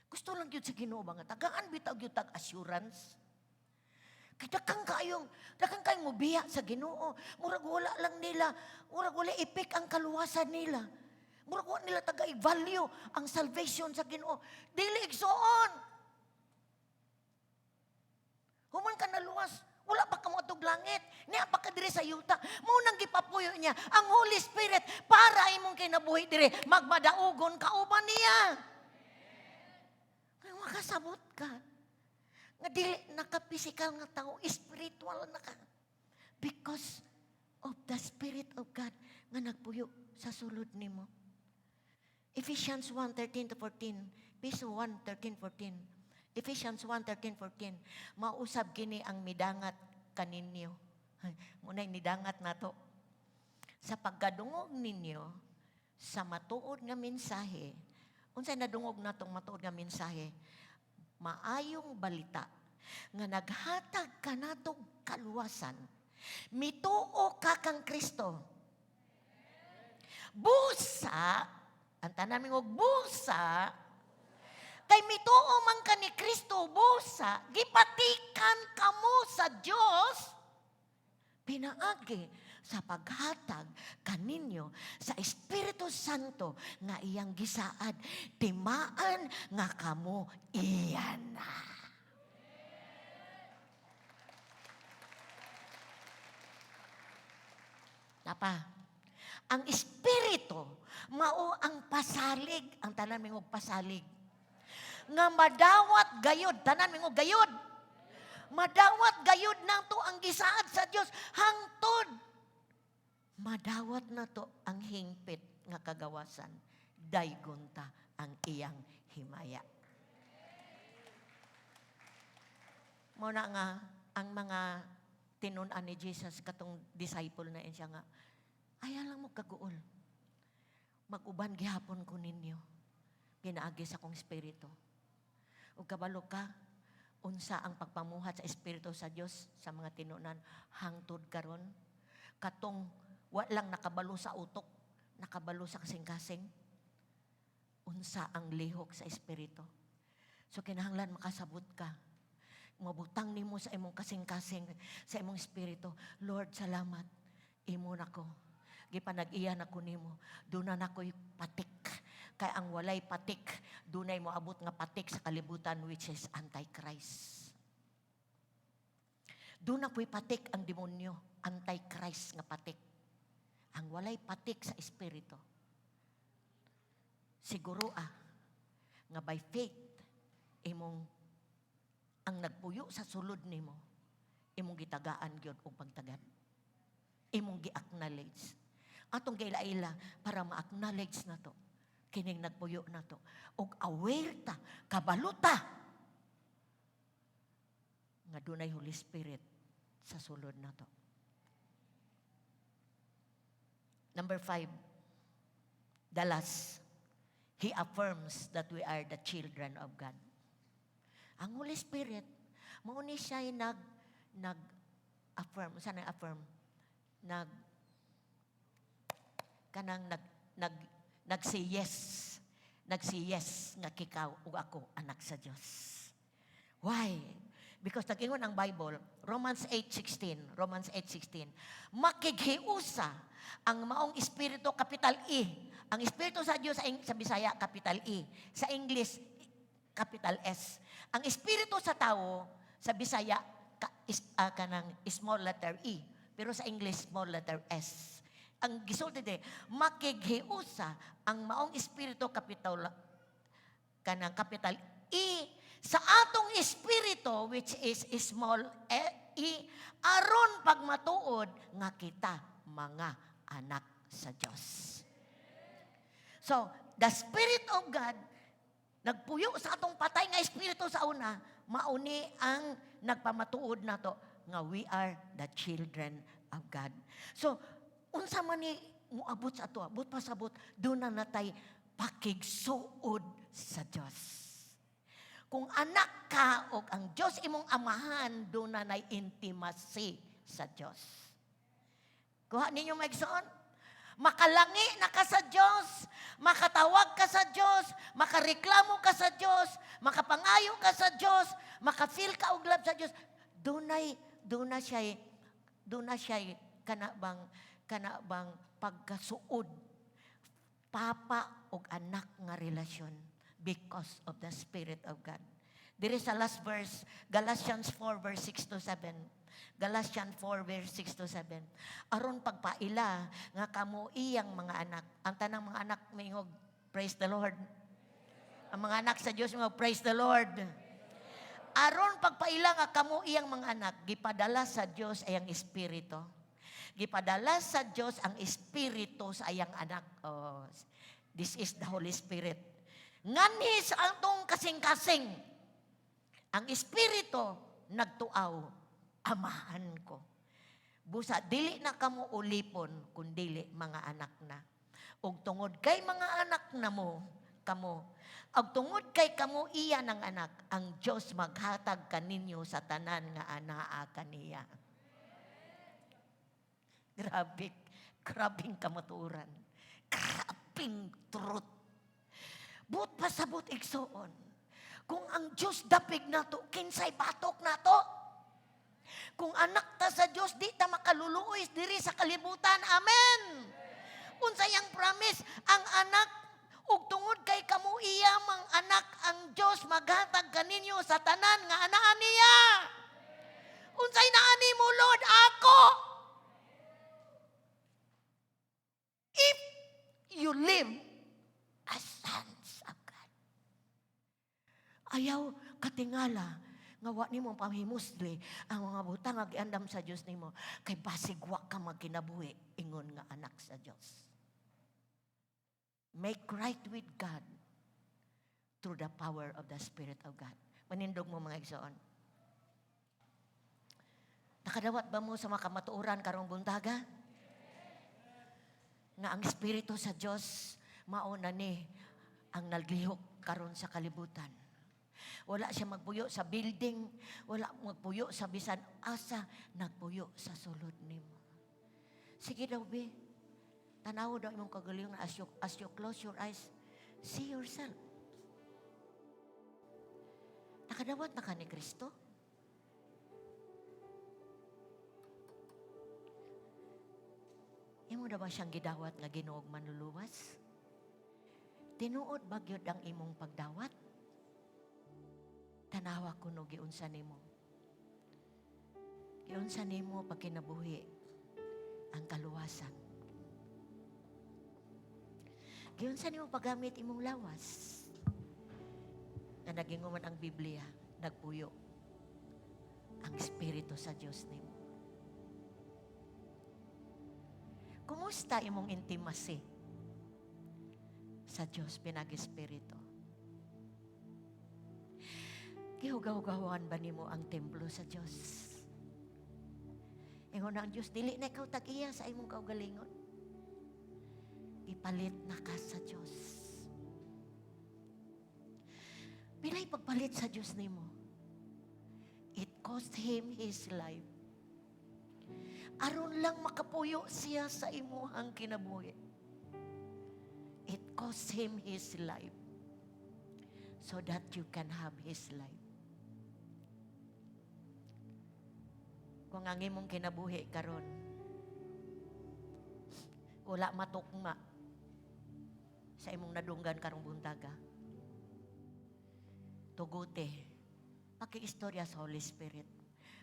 Gusto lang gyud sa Ginoo ba nga tagaan bitaw gyud tag assurance. Kay daghang kayong mobiya sa Ginoo. Murag wala lang nila, murag wala ipik ang kaluwasan nila. Murag wala nila taga i-value ang salvation sa Ginoo. Dili igsuon. Human ka naluwas, wala pa ka moadtog langit. Niya pa ka diri sa yuta. Mao nang gipapuyo niya ang Holy Spirit para imong kinabuhi diri magmadaugon kauban niya. Kay makasabot ka nga dili naka-physical nga tao, spiritual na ka. Because of the Spirit of God nga nagpuyo sa sulod nimo. Ephesians 1:13 to 14. Ephesians 1:13, 14. Ephesians 1:13, 14. Mausab kini ang midangat kaninyo. Muna'y nidangat nato. Sa pagkadungog ninyo sa matuod nga mensahe, unsay nadungog natong matuod nga mensahe? Maayong balita nga naghatag kanatog kaluwasan. Mituo ka kang Kristo. Busa, ang tanan mingog busa, Kay mituo man ka ni Kristo, busa, gipatikan kamo sa Dios pinaagi sa paghatag kaninyo sa Espiritu Santo nga iyang gisaad, timaan nga kamo iya na. Napa, ang Espiritu mao ang pasalig, ang tanan mingog pasalig. Nga madawat gayod, tanan mingog gayod. Madawat gayod nato ang gisaad sa Dios hangtod madawat nato ang hingpit nga kagawasan. Daygon ta ang iyang himaya. Mao na nga ang mga tinun-an ni Jesus, katong disciple na siya nga, "Ayaw lang mo kaguol. Mag-uban gihapon ko ninyo. Ginaagi sa akong espiritu." Ug kabalo ka, unsa ang pagpamuhat sa Espiritu sa Dios sa mga tinunan hangtod karon? Katong wa lang nakabalo sa utok, nakabalo sa kasing-kasing. Unsa ang lihok sa Espiritu. So kinahanglan makasabot ka. Mabutang nimo sa imong kasing-kasing, sa imong espiritu. "Lord, salamat. Imo na ko. Gipanag-iya na ko nimo. Duna na ko'y patik." Kay ang walay patik, dunay moabot nga patik sa kalibutan, which is Antichrist. Duna po'y patik ang demonyo, Antichrist nga patik. Ang walay patik sa espiritu. Siguro nga by faith, imong ang nagpuyo sa sulod nimo, imong gitagaan gyud og pagtagad. Imong gi-acknowledge. Atong giila-ila para ma-acknowledge nato kining nagpuyo nato. Og aware ta, kabalo ta nga dunay Holy Spirit sa sulod nato. Number 5, the last, He affirms that we are the children of God. Ang Holy Spirit, mao ni siya nag affirm, saan nag affirm? Nag kanang nag nag nag-say yes. Nag-say yes nga ikaw ug ako anak sa Dios. Why? Because nag-ingon ang Bible, Romans 8:16, Romans 8:16, makighiusa ang maong espiritu, capital E. Ang espiritu sa Dios sa Bisaya, capital E, sa English, capital S. Ang espiritu sa tao sa Bisaya kanang small letter E, pero sa English, small letter S. Ang gisulti de, makighiusa ang maong espiritu, capital kanang capital E, sa atong espiritu, which is small e, aron pagmatuod nga kita mga anak sa Dios. So, the Spirit of God nagpuyo sa atong patay nga espiritu sa una, mauni ang nagpamatuod nato nga we are the children of God. So, unsa man ni moabot sa ato, abot pasabot, duna natay pakigsuod sa Dios. Kung anak ka o ang Diyos imong amahan, duna nay intimacy sa Diyos. Kuha ninyo, maigsoon? Makalangi na ka sa Diyos, makatawag ka sa Diyos, makareklamo ka sa Diyos, makapangayo ka sa Diyos, maka-feel ka og love sa Diyos. Duna siya kana bang pagkasuod papa og anak nga relasyon because of the Spirit of God. There is a last verse, Galatians 4 verse 6 to 7. Galatians 4 verse 6 to 7. Aron pagpaila nga kamo iyang mga anak. Ang tanang mga anak moingog, "Praise the Lord." Ang mga anak sa Dios moingog, "Praise the Lord." Aron pagpaila nga kamo iyang mga anak, gipadala sa Dios ay ang Espiritu. Gipadala sa Dios ang Espiritu sa iyang anak. Oh, this is the Holy Spirit. Nganhi sa atong kasing-kasing, ang Espiritu nagtuaw, "Amahan ko." Busa, dili na kamo ulipon, kundili mga anak na. Ug tungod kay mga anak na mo, kamo, ug tungod kay kamo iya ng anak, ang Diyos maghatag kaninyo sa tanan nga anaa kaniya. Grabe, grabing kamatuoran. Grabing truth. Buot pasabot, igsoon. Kung ang Diyos dapig nato, kinsay batok nato? Kung anak ta sa Diyos, di ta makaluluoy diri sa kalibutan. Amen! Unsay ang promise? Ang anak, ug tungod kay kamo iya mang anak, ang Diyos maghatag kaninyo sa tanan nga anaan niya. Unsay naa nimo, Lord? Ako! If you live as sons of God. Ayaw katingala nga wa nimo panghimusli ang mga butang nga giandam sa Dios nimo kay basig wa ka magkinabuhi ingon nga anak sa Dios. Make right with God through the power of the Spirit of God. Manindog mo, mga igsoon. Nakadawat ba mo sa mga kamatuoran karong buntaga? Nga ang Espiritu sa Dios mao na ni ang naglihok karon sa kalibutan. Wala siya magpuyo sa building, wala magpuyo sa bisan asa, nagpuyo sa sulod nimo. Sige daw, be. Tanaw daw imong kagalingon as you close your eyes, see yourself. Nakadawat na ka ni Kristo? Imo na ba siyang gidawat nga Ginoo ug Manluluwas? Tinuod ba gyud ang imong pagdawat? Tanawa kuno giunsa nimo. Giunsa nimo pagkinabuhi ang kaluwasan. Giunsa nimo paggamit imong lawas. Nga naging man ang Biblia, nagpuyo ang Espiritu sa Dios nimo. Kumusta imong intimacy sa Dios pinag-Espiritu? Gihugaw-hugawan ba nimo ang templo sa Dios? Ingon ang Dios, dili na ikaw tag-iya sa imong kaugalingon. Ipalit na ka sa Dios. Pilay pagpalit sa Dios nimo? It cost Him His life. Aron lang makapuyo siya sa imuhang kinabuhi. It cost Him His life so that you can have His life. Kung ang imong kinabuhi karon wala matukma sa imong nadunggan karong buntaga, tuguti, pakiistorya sa Holy Spirit,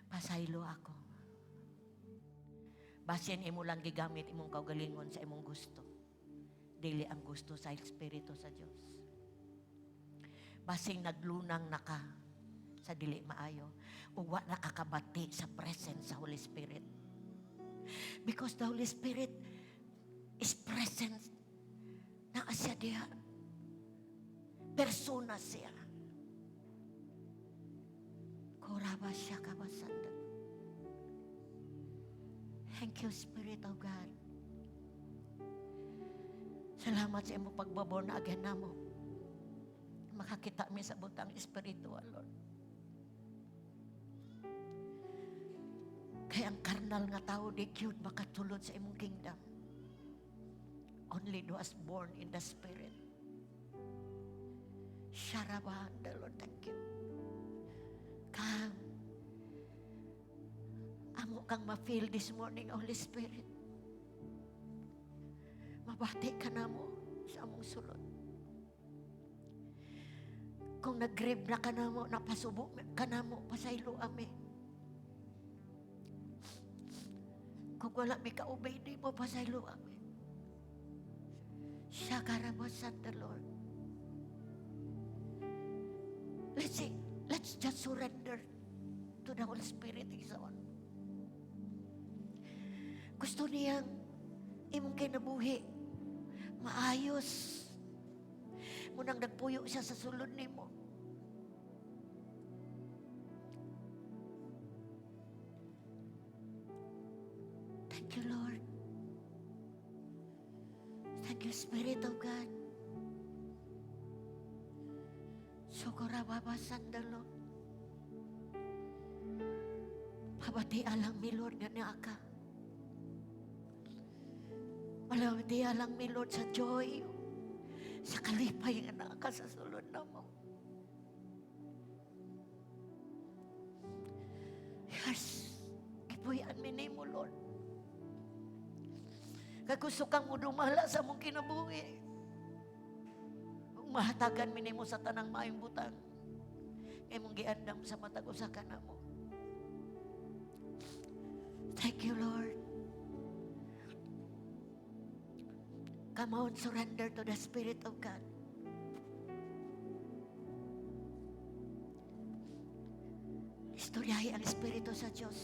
"Pasaylo ako. Basin imo lang gigamit imong kaugalingon sa imong gusto. Dili ang gusto sa Espiritu sa Dios. Basing naglunang na ka sa dili maayo ug wa nakakabati sa presence sa Holy Spirit." Because the Holy Spirit is present. Naa siya diha. Persona siya. Kuraba siya kabasanda. Thank you, Spirit of God. Salamat sa imong pagba-born again namo. Makakita mi sa butang espiritual, Lord. Kay ang karnal nga tao di gyud makatulod sa imong kingdom. Only those born in the Spirit. Sharabahan the Lord, thank you. Come. Amo kang ma-feel this morning, Holy Spirit. Mabati ka namo sa among sulod. Kung nag-grieve na ka namo, napasubo ka namo, pasaylo ami. Kung wala mi ka-obey, di mo pasaylo ami. Shakarabasan the Lord. Let's see. Let's just surrender to the Holy Spirit is on. Gusto niyang imong kinabuhi maayos. Munang nagpuyo siya sa sulod nimo. Thank you, Lord. Thank you, Spirit of God. Sokorababasandalo. Pabati alang mi, Lord, nga niya ka. Pabati alang mi, Lord, sa joy, sa kalipay nga naa ka sa sulod namo. Yes. Gipuy-an mi nimo, Lord. Kay gusto kang mudumala sa among kinabuhi. Ug mahatagan mi nimo sa tanang maayong butang nga imong giandam sa matag usa kanamo. Thank you, Lord. Come on, surrender to the Spirit of God. Istoryahi ang Espiritu sa Diyos.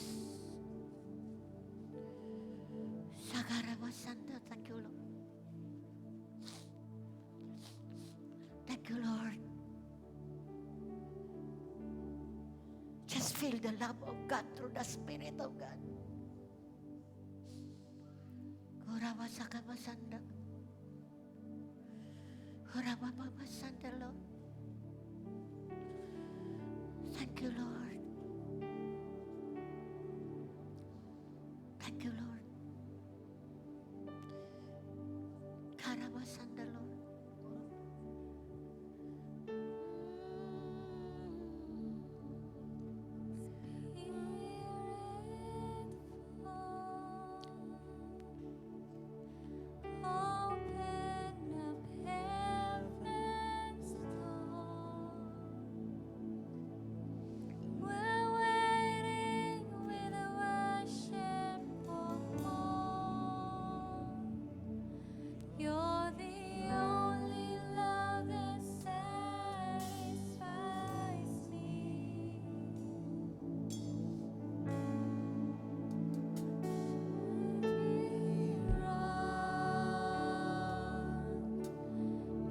Sagarabasanda, thank you, Lord. Thank you, Lord. Just feel the love of God through the Spirit of God. Kurabasakabasanda. Kurabababasanda, Lord. Thank you, Lord. Thank you, Lord. Karabasanda, Lord. Spirit, fall. Open up heaven's door. We're waiting with a worshipful heart. You're the only love that satisfies me. We run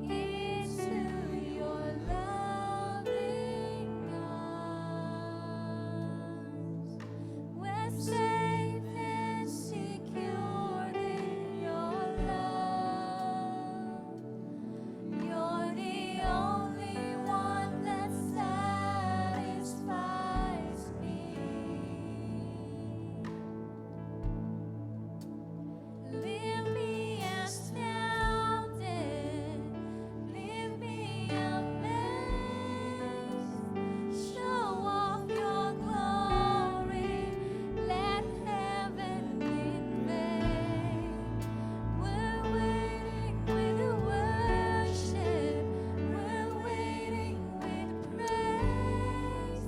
into your loving arms. We're safe and secured in your love. You're the only one that satisfies me. Leave me astounded, leave me amazed. Show off your glory, let heaven invade. We're waiting with worship, we're waiting with praise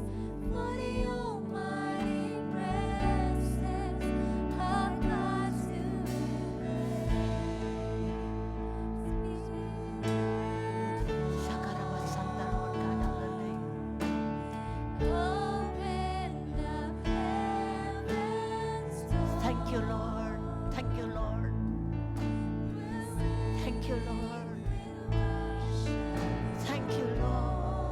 for the almighty presence of God to invade. Sakarabasanda, Lord God, hallelujah. Open up heaven's door. Thank you, Lord. Thank you, Lord. Thank you, Lord. Thank you, Lord.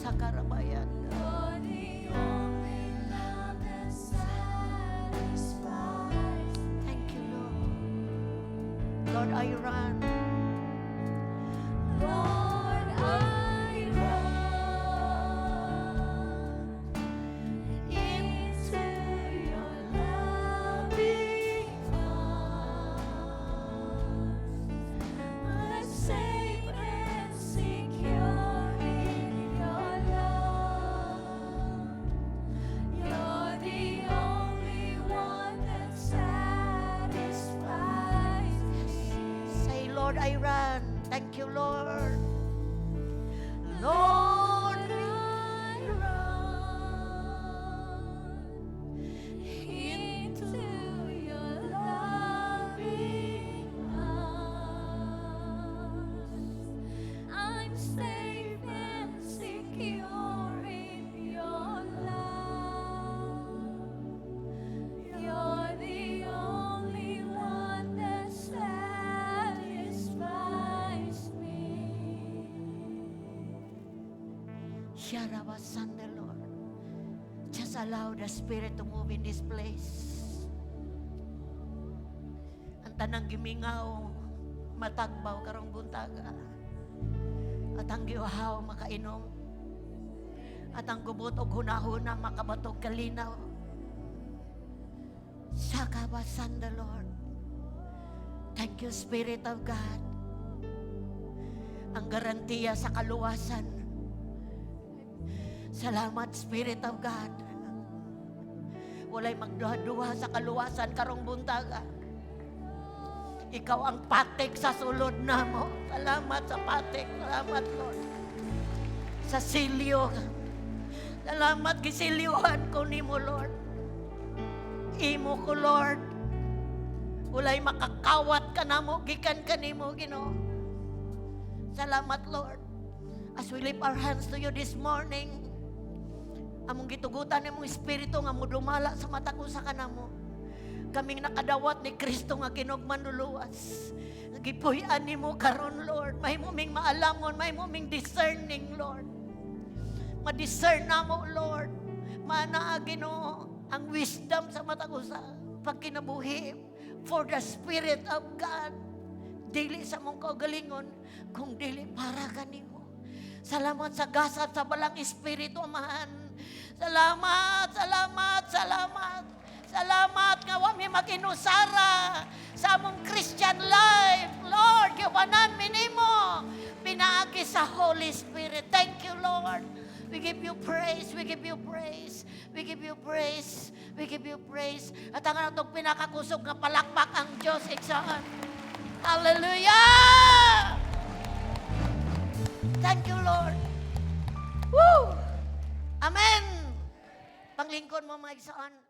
Sakarabayan. You're the only love that satisfies. Thank you, Lord. Lord, I run. Lord, I run into your loving arms. I'm safe and secure in your love. You're the only one that satisfies me. Say, "Lord, I run." Thank you, Lord. Lord, I run into your loving arms. I'm safe and secure in your love. You're the only one that satisfies me. Sharabasanda, Lord. Just allow the Spirit to move in this place. Ang tanang gimingaw, matagbaw karong buntaga. At ang giuhaw makainom. At ang gubot og hunahuna makabatog kalinaw. Sakabasanda, Lord. Thank you, Spirit of God. Ang garantiya sa kaluwasan. Salamat, Spirit of God. Walay magduha-duha sa kaluwasan karong buntaga. Ikaw ang patik sa sulod namo. Salamat sa patik. Salamat, Lord. Sa silyo. Salamat, gisilyuhan ko nimo, Lord. Imo ko, Lord. Walay makakawat kanamo, gikan kanimo, Ginoo. Salamat, Lord. As we lift our hands to you this morning, among gitugutan imong Espiritu nga mudumala sa matag usa kanamo. Kaming nakadawat ni Kristo nga Ginoong Manluluwas. Gipuy-an nimo karon, Lord. Mahimo ming maalamon, mahimo ming discerning, Lord. Ma-discern namo, Lord. Manaa, Ginoo, ang wisdom sa matag usa pagkinabuhi for the Spirit of God. Dili sa among kaugalingon, kung dili para kanimo. Salamat sa gasat sa Balaang Espiritu, Amahan. Salamat, salamat, salamat. Salamat nga wa mi maginusara sa among Christian life. Lord, giubanan mi nimo pinaagi sa Holy Spirit. Thank you, Lord. We give you praise, we give you praise, we give you praise, we give you praise. At ang atong pinakakusog nga palakpak ang Diyos, igsoon. Hallelujah! Thank you, Lord. Woo! Amen! Panglingkod mo, mga igsoon.